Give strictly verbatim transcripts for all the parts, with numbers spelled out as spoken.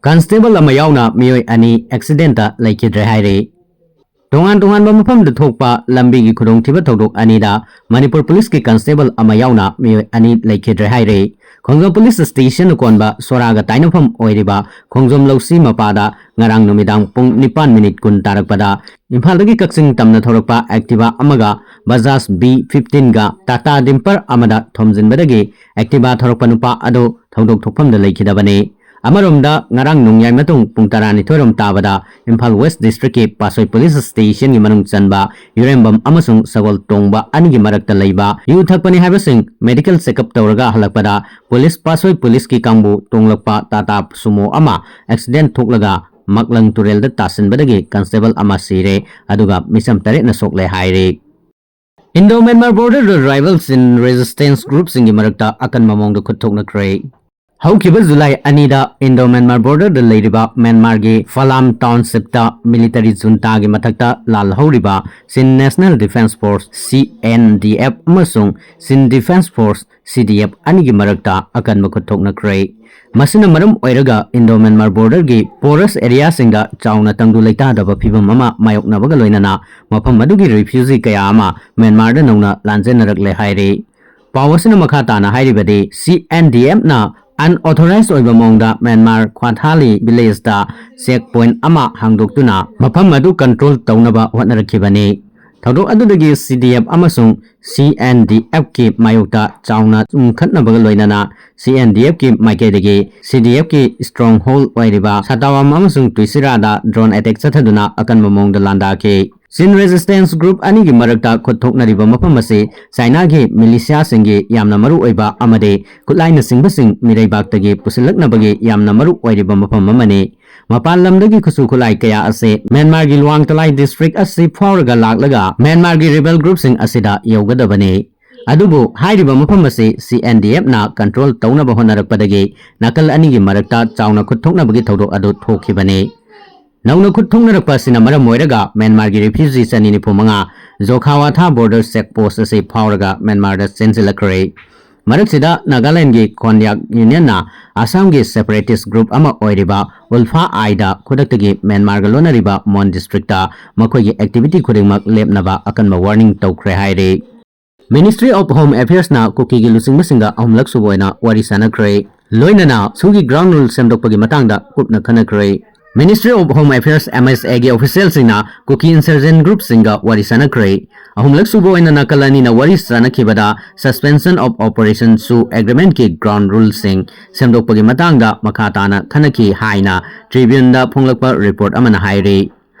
Constable ꯑꯃ ꯌꯥꯎꯅ ꯃꯤꯑꯣꯏ ꯑꯅꯤ ꯑꯦꯛꯁꯤꯗꯦꯟꯇ ꯂꯩꯈꯤꯗ꯭ꯔꯦ ꯍꯥꯏꯔꯤ꯫ ꯇꯣꯉꯥꯟ ꯇꯣꯉꯥꯟꯕ ꯃꯐꯝꯗ ꯊꯣꯛꯄ ꯂꯝꯕꯤꯒꯤ ꯈꯨꯗꯣꯡꯊꯤꯕ ꯊꯧꯗꯣꯛ ꯑꯅꯤꯗ ꯃꯅꯤꯄꯨꯔ ꯄꯨꯂꯤꯁꯀꯤ ꯀꯟꯁꯇꯦꯕꯜ ꯑꯃ ꯌꯥꯎꯅ ꯃꯤꯑꯣꯏ ꯑꯅꯤ ꯂꯩꯈꯤꯗ꯭ꯔꯦ ꯍꯥꯏꯔꯤ꯫ ꯈꯣꯡꯖꯣꯝ ꯄꯨꯂꯤꯁ ꯁ꯭ꯇꯦꯁꯟꯅ ꯀꯣꯟꯕ ꯁꯣꯔꯥꯒ ꯇꯥꯏꯅꯐꯝ ꯑꯣꯏꯔꯤꯕ ꯈꯣꯡꯖꯣꯝ ꯂꯧꯁꯤ ꯃꯄꯥꯗ ꯉꯔꯥꯡ ꯅꯨꯃꯤꯗꯥꯡ ꯄꯨꯡ ꯅꯤꯄꯥꯟ ꯃꯤꯅꯤꯠ ꯀꯨꯟ ꯇꯥꯔꯛꯄꯗ ꯏꯝꯐꯥꯜꯗꯒꯤ ꯀꯛꯆꯤꯡ ꯇꯝꯅ ꯊꯧꯔꯛꯄ ꯑꯦꯛꯇꯤꯚꯥ ꯑꯃꯒ ꯕꯖꯥꯖ ꯕꯤ ꯐꯤꯐꯇꯤꯟꯒ ꯇꯥꯇꯥ ꯗꯤꯝꯄꯔ ꯑꯃꯗ ꯊꯣꯝꯖꯤꯟꯕꯗꯒꯤ ꯑꯦꯛꯇꯤꯚꯥ ꯊꯧꯔꯛꯄ ꯅꯨꯄꯥ ꯑꯗꯨ ꯊꯧꯗꯣꯛ ꯊꯣꯛꯐꯝꯗ ꯂꯩꯈꯤꯗꯕꯅꯤ꯫ ꯑꯃꯔꯣꯝꯗ ꯉꯔꯥꯡ ꯅꯣꯡꯌꯥꯏ ꯃꯇꯨꯡ ꯄꯨꯡ ꯇꯔꯥꯅꯤꯊꯣꯏ ꯔꯣꯝ ꯇꯥꯕꯗ ꯏꯝꯐꯥꯜ ꯋꯦꯁ ꯗꯤꯁꯇ꯭ꯔꯤꯛꯀꯤ ꯄꯥꯠꯁꯣꯏ ꯄꯨꯂꯤꯁ ꯁ꯭ꯇꯦꯁꯟꯒꯤ ꯃꯅꯨꯡ ꯆꯟꯕ ꯌꯨꯔꯦꯝꯕꯝ ꯑꯃꯁꯨꯡ ꯁꯒꯣꯜ ꯇꯣꯡꯕ ꯑꯅꯤꯒꯤ ꯃꯔꯛꯇ ꯂꯩꯕ ꯌꯨ ꯊꯛꯄꯅꯤ ꯍꯥꯏꯕꯁꯤꯡ ꯃꯦꯗꯤꯀꯦꯜ ꯆꯦꯛꯑꯞ ꯇꯧꯔꯒ ꯍꯜꯂꯛꯄꯗ ꯄꯨꯂꯤꯁ ꯄꯥꯠꯁꯣꯏ ꯄꯨꯂꯤꯁꯀꯤ ꯀꯥꯡꯕꯨ ꯇꯣꯡꯂꯛꯄ ꯇꯥꯇꯥ ꯁꯨꯃꯣ ꯑꯃ ꯑꯦꯛꯁꯤꯗꯦꯟ ꯊꯣꯛꯂꯒ ꯃꯛꯂꯪ ꯇꯨꯔꯦꯜꯗ ꯇꯥꯁꯤꯟꯕꯗꯒꯤ ꯀꯟꯁꯇꯦꯕꯜ ꯑꯃ ꯁꯤꯔꯦ, ꯑꯗꯨꯒ ꯃꯤꯆꯝ ꯇꯔꯦꯠꯅ ꯁꯣꯛꯂꯦ ꯍꯥꯏꯔꯤ꯫ ꯏꯟꯗꯣ ꯃ꯭ꯌꯥꯟꯃꯥꯔ ꯕꯣꯔꯗꯔꯗ ꯔꯥꯏꯕꯦꯜꯁꯤꯡ ꯔꯦꯖꯤꯁꯇꯦꯟꯁ ꯒ꯭ꯔꯨꯞꯁꯤꯡꯒꯤ ꯃꯔꯛꯇ ꯑꯀꯟꯕ ꯃꯑꯣꯡꯗ ꯈꯨꯠ ꯊꯣꯛꯅꯈ꯭ꯔꯦ꯫ ꯍꯧꯈꯤꯕ ꯖꯨꯂꯥꯏ ꯑꯅꯤꯗ ꯏꯟꯗꯣ ꯃ꯭ꯌꯥꯟꯃꯥꯔ ꯕꯣꯔꯗꯔꯗ ꯂꯩꯔꯤꯕ ꯃ꯭ꯌꯥꯟꯃꯥꯔꯒꯤ ꯐꯂꯥꯝ ꯇꯥꯎꯟꯁꯤꯞꯇ ꯃꯤꯂꯤꯇꯔꯤ ꯖꯨꯟꯇꯥꯒꯤ ꯃꯊꯛꯇ ꯂꯥꯜꯍꯧꯔꯤꯕ ꯆꯤꯟ ꯅꯦꯁꯅꯦꯜ ꯗꯤꯐꯦꯟꯁ ꯐꯣꯔꯁ, ꯁꯤ ꯑꯦꯟ ꯗꯤ ꯑꯦꯐ, ꯑꯃꯁꯨꯡ ꯆꯤꯟ ꯗꯤꯐꯦꯟꯁ ꯐꯣꯔꯁ, ꯁꯤ ꯗꯤ ꯑꯦꯐ, ꯑꯅꯤꯒꯤ ꯃꯔꯛꯇ ꯑꯀꯟꯕ ꯈꯨꯠ ꯊꯣꯛꯅꯈ꯭ꯔꯦ꯫ ꯃꯁꯤꯅ ꯃꯔꯝ ꯑꯣꯏꯔꯒ ꯏꯟꯗꯣ ꯃ꯭ꯌꯥꯟꯃꯥꯔ ꯕꯣꯔꯗꯔꯒꯤ ꯄꯣꯔꯁ ꯑꯦꯔꯤꯌꯥꯁꯤꯡꯗ ꯆꯥꯎꯅ ꯇꯪꯗꯨ ꯂꯩꯇꯥꯗꯕ ꯐꯤꯕꯝ ꯑꯃ ꯃꯥꯌꯣꯛꯅꯕꯒ ꯂꯣꯏꯅꯅ ꯃꯐꯝ ꯑꯗꯨꯒꯤ ꯔꯤꯐ꯭ꯌꯨꯖꯤ ꯀꯌꯥ ꯑꯃ ꯃ꯭ꯌꯥꯟꯃꯥꯔꯗ ꯅꯧꯅ ꯂꯥꯟꯖꯦꯟꯅꯔꯛꯂꯦ ꯍꯥꯏꯔꯤ꯫ ꯄꯥꯎ ꯑꯁꯤꯅ ꯃꯈꯥ ꯇꯥꯅ ꯍꯥꯏꯔꯤꯕꯗꯤ, ꯁꯤ ꯑꯦꯟ ꯗꯤ ꯑꯦꯐꯅ ꯑꯟꯑꯣꯊꯣꯔꯥꯏꯖ ꯑꯣꯏꯕ ꯃꯑꯣꯡꯗ ꯃ꯭ꯌꯥꯟꯃꯥꯔ ꯈ꯭ꯋꯥꯊꯥꯂꯤ ꯚꯤꯂꯦꯖꯇ ꯆꯦꯛ ꯄꯣꯏꯟꯠ ꯑꯃ ꯍꯥꯡꯗꯣꯛꯇꯨꯅ ꯃꯐꯝ ꯑꯗꯨ ꯀꯟꯇ꯭ꯔꯣꯜ ꯇꯧꯅꯕ ꯍꯣꯠꯅꯔꯛꯈꯤꯕꯅꯤ꯫ ꯊꯧꯗꯣꯛ ꯑꯗꯨꯗꯒꯤ ꯁꯤ ꯗꯤ ꯑꯦꯐ ꯑꯃꯁꯨꯡ ꯁꯤ ꯑꯦꯟ ꯗꯤ ꯑꯦꯐꯀꯤ ꯃꯥꯌꯣꯛꯇ ꯆꯥꯎꯅ ꯆꯨꯝꯈꯠꯅꯕꯒ ꯂꯣꯏꯅꯅ ꯁꯤ ꯑꯦꯟ ꯗꯤ ꯑꯦꯐꯀꯤ ꯃꯥꯏꯀꯩꯗꯒꯤ ꯁꯤ ꯗꯤ ꯑꯦꯐꯀꯤ ꯁ꯭ꯇꯔꯣꯡ ꯍꯣꯜꯗ ꯑꯣꯏꯔꯤꯕ ꯁꯥꯇꯥꯋꯥꯝ ꯑꯃꯁꯨꯡ ꯇꯨꯏꯁꯤꯔꯥꯗ ꯗ꯭ꯔꯣꯟ ꯑꯦꯇꯦꯛ ꯆꯠꯊꯗꯨꯅ ꯑꯀꯟꯕ ꯃꯑꯣꯡꯗ ꯂꯥꯟꯗꯥꯈꯤ꯫ ꯆꯤꯟ ꯔꯦꯖꯤꯁꯇꯦꯟꯁ ꯒ꯭ꯔꯨꯞ ꯑꯅꯤꯒꯤ ꯃꯔꯛꯇ ꯈꯨꯠ ꯊꯣꯛꯅꯔꯤꯕ ꯃꯐꯝ ꯑꯁꯤ ꯆꯥꯏꯅꯥꯒꯤ ꯃꯤꯂꯤꯁꯤꯌꯥꯁꯤꯡꯒꯤ ꯌꯥꯝꯅ ꯃꯔꯨ ꯑꯣꯏꯕ ꯑꯃꯗꯤ ꯈꯨꯠꯂꯥꯏꯅꯆꯤꯡꯕꯁꯤꯡ ꯃꯤꯔꯩꯕꯥꯛꯇꯒꯤ ꯄꯨꯁꯤꯜꯂꯛꯅꯕꯒꯤ ꯌꯥꯝꯅ ꯃꯔꯨ ꯑꯣꯏꯔꯤꯕ ꯃꯐꯝ ꯑꯃꯅꯤ꯫ ꯃꯄꯥꯟ ꯂꯝꯗꯒꯤ ꯈꯨꯠꯁꯨ ꯈꯨꯠꯂꯥꯏ ꯀꯌꯥ ꯑꯁꯤ ꯃ꯭ꯌꯥꯟꯃꯥꯔꯒꯤ ꯂꯨꯋꯥꯡ ꯇꯂꯥꯏ ꯗꯤꯁꯇ꯭ꯔꯤꯛ ꯑꯁꯤ ꯐꯥꯎꯔꯒ ꯂꯥꯛꯂꯒ ꯃ꯭ꯌꯥꯟꯃꯥꯔꯒꯤ ꯔꯤꯕꯦꯜ ꯒ꯭ꯔꯨꯞꯁꯤꯡ ꯑꯁꯤꯗ ꯌꯧꯒꯗꯕꯅꯤ꯫ ꯑꯗꯨꯕꯨ ꯍꯥꯏꯔꯤꯕ ꯃꯐꯝ ꯑꯁꯤ ꯁꯤ ꯑꯦꯟ ꯗꯤ ꯑꯦꯐꯅ ꯀꯟꯇ꯭ꯔꯣꯜ ꯇꯧꯅꯕ ꯍꯣꯠꯅꯔꯛꯄꯗꯒꯤ ꯅꯥꯀꯜ ꯑꯅꯤꯒꯤ ꯃꯔꯛꯇ ꯆꯥꯎꯅ ꯈꯨꯠ ꯊꯣꯛꯅꯕꯒꯤ ꯊꯧꯗꯣꯛ ꯑꯗꯨ ꯊꯣꯛꯈꯤꯕꯅꯤ꯫ ꯅꯧꯅ ꯈꯨꯠ ꯊꯣꯛꯅꯔꯛꯄ ꯑꯁꯤꯅ ꯃꯔꯝ ꯑꯣꯏꯔꯒ ꯃ꯭ꯌꯥꯟꯃꯥꯔꯒꯤ ꯔꯤꯐ꯭ꯌꯨꯖꯤ ꯆꯅꯤ ꯅꯤꯐꯨ ꯃꯉꯥ ꯖꯣꯈꯥꯋꯥꯊꯥ ꯕꯣꯔꯗꯔ ꯆꯦꯛ ꯄꯣꯁ ꯑꯁꯤ ꯐꯥꯎꯔꯒ ꯃ꯭ꯌꯥꯟꯃꯥꯔꯗ ꯆꯦꯟꯁꯤꯜꯂꯛꯈ꯭ꯔꯦ꯫ ꯃꯔꯛꯁꯤꯗ ꯅꯥꯒꯥꯂꯦꯟꯒꯤ ꯈꯣꯟꯌꯥꯛ ꯌꯨꯅꯤꯌꯟꯅ ꯑꯁꯥꯝꯒꯤ separatist group ꯑꯃ ꯑꯣꯏꯔꯤꯕ ꯎꯜꯐꯥ ꯑꯥꯏꯗ ꯈꯨꯗꯛꯇꯒꯤ ꯃ꯭ꯌꯥꯟꯃꯥꯔꯒ ꯂꯣꯟꯅꯔꯤꯕ ꯃꯣꯟ districtꯇ ꯃꯈꯣꯏꯒꯤ activity ꯈꯨꯗꯤꯡꯃꯛ ꯂꯦꯞꯅꯕ ꯑꯀꯟꯕ warning ꯇꯧꯈ꯭ꯔꯦ ꯍꯥꯏꯔꯤ꯫ Ministry of Home Affairsꯅ ꯀꯨꯀꯤꯒꯤ ꯂꯨꯆꯤꯡꯕꯁꯤꯡꯒ ꯑꯍꯨꯝꯂꯛ ꯁꯨꯕ ꯑꯣꯏꯅ ꯋꯥꯔꯤ ꯁꯥꯟꯅꯈ꯭ꯔꯦ꯫ ꯂꯣꯏꯅꯅ ꯁꯨꯒꯤ ground rule ꯁꯦꯝꯗꯣꯛꯄꯒꯤ ꯃꯇꯥꯡꯗ ꯀꯨꯞꯅ ꯈꯟꯅꯈ꯭ꯔꯦ꯫ Ministry of Home Affairs, MHAꯒꯤ officialꯁꯤꯡꯅ Kuki insurgent groupꯁꯤꯡꯒ ꯋꯥꯔꯤ ꯁꯥꯟꯅꯈ꯭ꯔꯦ꯫ ꯑꯍꯨꯝꯂꯛ ꯁꯨꯕ ꯑꯣꯏꯅ ꯅꯥꯀꯜ ꯑꯅꯤꯅ ꯋꯥꯔꯤ ꯁꯥꯟꯅꯈꯤꯕꯗ suspension of operation ꯁꯨ agreementꯀꯤ ground ruleꯁꯤꯡ ꯁꯦꯝꯗꯣꯛꯄꯒꯤ ꯃꯇꯥꯡꯗ ꯃꯈꯥ ꯇꯥꯅ ꯈꯟꯅꯈꯤ ꯍꯥꯏꯅ Tribuneꯗ ꯐꯣꯡꯂꯛꯄ report ꯑꯃꯅ ꯍꯥꯏꯔꯤ꯫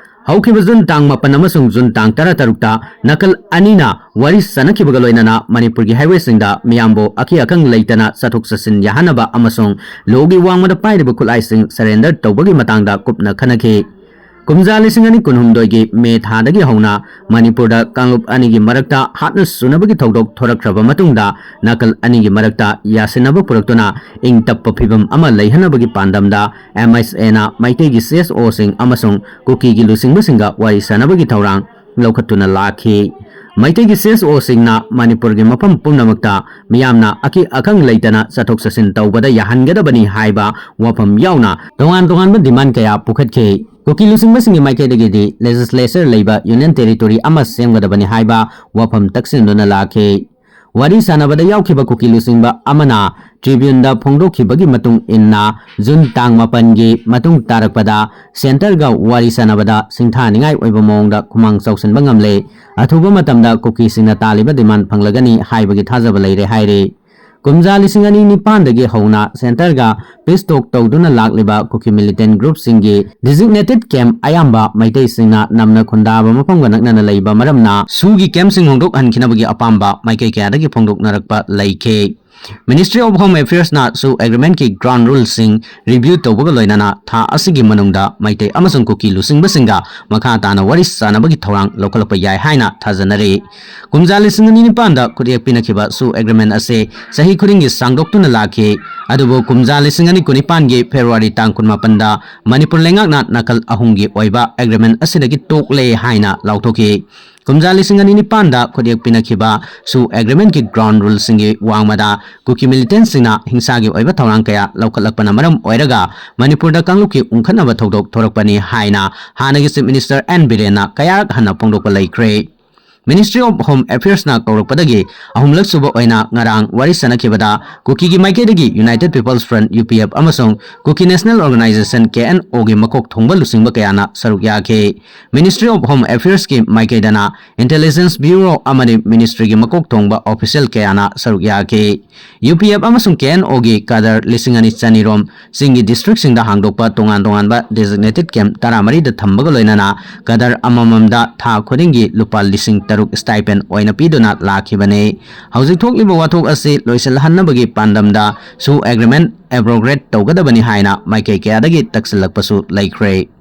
ꯍꯧꯈꯤꯕ ꯖꯨꯟ ꯇꯥꯡ ꯃꯥꯄꯟ ꯑꯃꯁꯨꯡ ꯖꯨꯟ ꯇꯥꯡ ꯇꯔꯥꯇꯔꯨꯛꯇ ꯅꯥꯀꯜ ꯑꯅꯤꯅ ꯋꯥꯔꯤ ꯁꯥꯟꯅꯈꯤꯕꯒ ꯂꯣꯏꯅꯅ ꯃꯅꯤꯄꯨꯔꯒꯤ highwayꯁꯤꯡꯗ ꯃꯤꯌꯥꯝꯕꯨ ꯑꯀꯤ ꯑꯈꯪ ꯂꯩꯇꯅ ꯆꯠꯊꯣꯛ ꯆꯠꯁꯤꯟ ꯌꯥꯍꯟꯅꯕ ꯑꯃꯁꯨꯡ ꯂꯣꯒꯤ ꯋꯥꯡꯃꯗ ꯄꯥꯏꯔꯤꯕ ꯈꯨꯠꯂꯥꯏꯁꯤꯡ surrender ꯇꯧꯕꯒꯤ ꯃꯇꯥꯡꯗ ꯀꯨꯞꯅ ꯈꯟꯅꯈꯤ꯫ ꯀꯨꯝꯖꯥ ꯂꯤꯁꯤꯡ ꯑꯅꯤ ꯀꯨꯟꯍꯨꯝꯗꯣꯏꯒꯤ ꯃꯦ ꯊꯥꯗꯒꯤ ꯍꯧꯅ ꯃꯅꯤꯄꯨꯔꯗ ꯀꯥꯡꯂꯨꯞ ꯑꯅꯤꯒꯤ ꯃꯔꯛꯇ ꯍꯥꯠꯅ ꯁꯨꯅꯕꯒꯤ ꯊꯧꯗꯣꯛ ꯊꯣꯔꯛꯈ꯭ꯔꯕ ꯃꯇꯨꯡꯗ ꯅꯥꯀꯜ ꯑꯅꯤꯒꯤ ꯃꯔꯛꯇ ꯌꯥꯁꯤꯟꯅꯕ ꯄꯨꯔꯛꯇꯨꯅ ꯏꯪ ꯇꯞꯄ ꯐꯤꯕꯝ ꯑꯃ ꯂꯩꯍꯟꯅꯕꯒꯤ ꯄꯥꯟꯗꯝꯗ MHAꯅ ꯃꯩꯇꯩꯒꯤ CSOꯁꯤꯡ ꯑꯃꯁꯨꯡ ꯀꯨꯀꯤꯒꯤ ꯂꯨꯆꯤꯡꯕꯁꯤꯡꯒ ꯋꯥꯔꯤ ꯁꯥꯟꯅꯕꯒꯤ ꯊꯧꯔꯥꯡ ꯂꯧꯈꯠꯇꯨꯅ ꯂꯥꯛꯈꯤ꯫ ꯃꯩꯇꯩꯒꯤ CSOꯁꯤꯡꯅ ꯃꯅꯤꯄꯨꯔꯒꯤ ꯃꯐꯝ ꯄꯨꯝꯅꯃꯛꯇ ꯃꯤꯌꯥꯝꯅ ꯑꯀꯤ ꯑꯈꯪ ꯂꯩꯇꯅ ꯆꯠꯊꯣꯛ ꯆꯠꯁꯤꯟ ꯇꯧꯕꯗ ꯌꯥꯍꯟꯒꯗꯕꯅꯤ ꯍꯥꯏꯕ ꯋꯥꯐꯝ ꯌꯥꯎꯅ ꯇꯣꯉꯥꯟ ꯇꯣꯉꯥꯟꯕ demand ꯀꯌꯥ ꯄꯨꯈꯠꯈꯤ꯫ ꯀꯨꯀꯤ ꯂꯨꯆꯤꯡꯕꯁꯤꯡꯒꯤ ꯃꯥꯏꯀꯩꯗꯒꯤꯗꯤ legislature ꯂꯩꯕ union territory ꯑꯃ ꯁꯦꯝꯒꯗꯕꯅꯤ ꯍꯥꯏꯕ ꯋꯥꯐꯝ ꯇꯛꯁꯤꯟꯗꯨꯅ ꯂꯥꯛꯈꯤ꯫ ꯋꯥꯔꯤ ꯁꯥꯟꯅꯕꯗ ꯌꯥꯎꯈꯤꯕ ꯀꯨꯀꯤ ꯂꯨꯆꯤꯡꯕ ꯑꯃꯅ Tribuneꯗ ꯐꯣꯡꯗꯣꯛꯈꯤꯕꯒꯤ ꯃꯇꯨꯡ ꯏꯟꯅ, ꯖꯨꯟ ꯇꯥꯡ ꯃꯥꯄꯟꯒꯤ ꯃꯇꯨꯡ ꯇꯥꯔꯛꯄꯗ centreꯒ ꯋꯥꯔꯤ ꯁꯥꯟꯅꯕꯗ ꯁꯤꯡꯊꯥꯅꯤꯡꯉꯥꯏ ꯑꯣꯏꯕ ꯃꯑꯣꯡꯗ ꯈꯨꯃꯥꯡ ꯆꯥꯎꯁꯤꯟꯕ ꯉꯝꯂꯦ꯫ ꯑꯊꯨꯕ ꯃꯇꯝꯗ ꯀꯨꯀꯤꯁꯤꯡꯅ ꯇꯥꯜꯂꯤꯕ demand ꯐꯪꯂꯒꯅꯤ ꯍꯥꯏꯕꯒꯤ ꯊꯥꯖꯕ ꯂꯩꯔꯦ ꯍꯥꯏꯔꯤ꯫ ꯀꯨꯝꯖꯥ ꯂꯤꯁꯤꯡ ꯑꯅꯤ ꯅꯤꯄꯥꯟꯗꯒꯤ ꯍꯧꯅ centreꯒ peace talk ꯇꯧꯗꯨꯅ ꯂꯥꯛꯂꯤꯕ ꯀꯨꯀꯤ militant groupꯁꯤꯡꯒꯤ designated camp ꯑꯌꯥꯝꯕ ꯃꯩꯇꯩꯁꯤꯡꯅ ꯅꯝꯅ ꯈꯨꯟꯗꯥꯕ ꯃꯐꯝꯒ ꯅꯛꯅꯅ ꯂꯩꯕ ꯃꯔꯝꯅ ꯁꯨꯒꯤ campꯁꯤꯡ ꯍꯣꯡꯗꯣꯛꯍꯟꯈꯤꯅꯕꯒꯤ ꯑꯄꯥꯝꯕ ꯃꯥꯏꯀꯩ ꯀꯌꯥꯗꯒꯤ ꯐꯣꯡꯗꯣꯛꯅꯔꯛꯄ ꯂꯩꯈꯤ꯫ Ministry of Home Affairsꯅ ꯁꯨ agreementꯀꯤ ground ruleꯁꯤꯡ review ꯇꯧꯕꯒ ꯂꯣꯏꯅꯅ ꯊꯥ ꯑꯁꯤꯒꯤ ꯃꯅꯨꯡꯗ ꯃꯩꯇꯩ ꯑꯃꯁꯨꯡ ꯀꯨꯀꯤ ꯂꯨꯆꯤꯡꯕꯁꯤꯡꯒ ꯃꯈꯥ ꯇꯥꯅ ꯋꯥꯔꯤ ꯁꯥꯟꯅꯕꯒꯤ ꯊꯧꯔꯥꯡ ꯂꯧꯈꯠꯂꯛꯄ ꯌꯥꯏ ꯍꯥꯏꯅ ꯊꯥꯖꯅꯔꯤ꯫ ꯀꯨꯝꯖꯥ ꯂꯤꯁꯤꯡ ꯑꯅꯤ ꯅꯤꯄꯥꯟꯗ ꯈꯨꯠꯌꯦꯛ ꯄꯤꯅꯈꯤꯕ ꯁꯨ agreement ꯑꯁꯤ ꯆꯍꯤ ꯈꯨꯗꯤꯡꯒꯤ ꯁꯥꯡꯗꯣꯛꯇꯨꯅ ꯂꯥꯛꯈꯤ꯫ ꯑꯗꯨꯕꯨ ꯀꯨꯝꯖꯥ ꯂꯤꯁꯤꯡ ꯑꯅꯤ ꯀꯨꯟꯅꯤꯄꯥꯟꯒꯤ February ꯇꯥꯡ ꯀꯨꯟꯃꯥꯄꯟꯗ ꯃꯅꯤꯄꯨꯔ ꯂꯩꯉꯥꯛꯅ ꯅꯥꯀꯜ ꯑꯍꯨꯝꯒꯤ ꯑꯣꯏꯕ agreement ꯑꯁꯤꯗꯒꯤ ꯇꯣꯛꯂꯦ ꯍꯥꯏꯅ ꯂꯥꯎꯊꯣꯛꯈꯤ꯫ ꯀꯨꯝꯖꯥ ꯂꯤꯁꯤꯡ ꯑꯅꯤ ꯅꯤꯄꯥꯟꯗ ꯈꯨꯠꯌꯦꯛ ꯄꯤꯅꯈꯤꯕ ꯁꯨ ꯑꯦꯒ꯭ꯔꯤꯃꯦꯟꯠꯀꯤ ꯒ꯭ꯔꯥꯎꯟ ꯔꯨꯜꯁꯤꯡꯒꯤ ꯋꯥꯡꯃꯗ ꯀꯨꯀꯤ ꯃꯤꯂꯤꯇꯦꯟꯠꯁꯤꯡꯅ ꯍꯤꯡꯁꯥꯒꯤ ꯑꯣꯏꯕ ꯊꯧꯔꯥꯡ ꯀꯌꯥ ꯂꯧꯈꯠꯂꯛꯄꯅ ꯃꯔꯝ ꯑꯣꯏꯔꯒ ꯃꯅꯤꯄꯨꯔꯗ ꯀꯥꯡꯂꯨꯞꯀꯤ ꯎꯪꯈꯠꯅꯕ ꯊꯧꯗꯣꯛ ꯊꯣꯔꯛꯄꯅꯤ ꯍꯥꯏꯅ ꯍꯥꯟꯅꯒꯤ Chief Minister ꯑꯦꯟ ꯕꯤꯔꯦꯟꯅ ꯀꯌꯥꯔꯛ ꯍꯟꯅ ꯐꯣꯡꯗꯣꯛꯄ ꯂꯩꯈ꯭ꯔꯦ꯫ Ministry of Home Affairsꯅ ꯀꯧꯔꯛꯄꯗꯒꯤ ꯑꯍꯨꯝꯂꯛ ꯁꯨꯕ ꯑꯣꯏꯅ ꯉꯔꯥꯡ ꯋꯥꯔꯤ ꯁꯥꯅꯈꯤꯕꯗ ꯀꯨꯀꯤꯒꯤ ꯃꯥꯏꯀꯩꯗꯒꯤ United People's Front, U P F, ꯑꯃꯁꯨꯡ Kuki National Organisation, K N ꯑꯣꯒꯤ ꯃꯀꯣꯛ ꯊꯣꯡꯕ ꯂꯨꯆꯤꯡꯕ ꯀꯌꯥꯅ ꯁꯔꯨꯛ ꯌꯥꯈꯤ꯫ Ministry of Home Affairsꯀꯤ ꯃꯥꯏꯀꯩꯗꯅ Intelligence Bureau ꯑꯃꯗꯤ ministryꯒꯤ ꯃꯀꯣꯛ ꯊꯣꯡꯕ official ꯀꯌꯥꯅ ꯁꯔꯨꯛ ꯌꯥꯈꯤ꯫ ꯌꯨ ꯄꯤ ꯑꯦꯐ ꯑꯃꯁꯨꯡ ꯀꯦ ꯑꯦꯟ ꯑꯣꯒꯤ ꯀꯥꯗꯔ ꯂꯤꯁꯤꯡ ꯑꯅꯤ ꯆꯅꯤꯔꯣꯝ ꯆꯤꯡꯒꯤ districtꯁꯤꯡꯗ ꯍꯥꯡꯗꯣꯛꯄ ꯇꯣꯉꯥꯟ ꯇꯣꯉꯥꯟꯕ designated camp ꯇꯔꯥꯃꯔꯤꯗ ꯊꯝꯕꯒ ꯂꯣꯏꯅꯅ ꯀꯥꯗꯔ ꯑꯃꯃꯝꯗ ꯊꯥ ꯈꯨꯗꯤꯡꯒꯤ ꯂꯨꯄꯥ ꯂꯤꯁꯤꯡ ꯇꯔꯨꯛ stipend ꯑꯣꯏꯅ ꯄꯤꯗꯨꯅ ꯂꯥꯛꯈꯤꯕꯅꯤ꯫ ꯍꯧꯖꯤꯛ ꯊꯣꯛꯂꯤꯕ ꯋꯥꯊꯣꯛ ꯑꯁꯤ ꯂꯣꯏꯁꯤꯜꯍꯟꯅꯕꯒꯤ ꯄꯥꯟꯗꯝꯗ ꯁꯨ ꯑꯦꯒ꯭ꯔꯤꯃꯦꯟꯠ abrogate ꯇꯧꯒꯗꯕꯅꯤ ꯍꯥꯏꯅ ꯃꯥꯏꯀꯩ ꯀꯌꯥꯗꯒꯤ ꯇꯛꯁꯤꯜꯂꯛꯄꯁꯨ ꯂꯩꯈ꯭ꯔꯦ꯫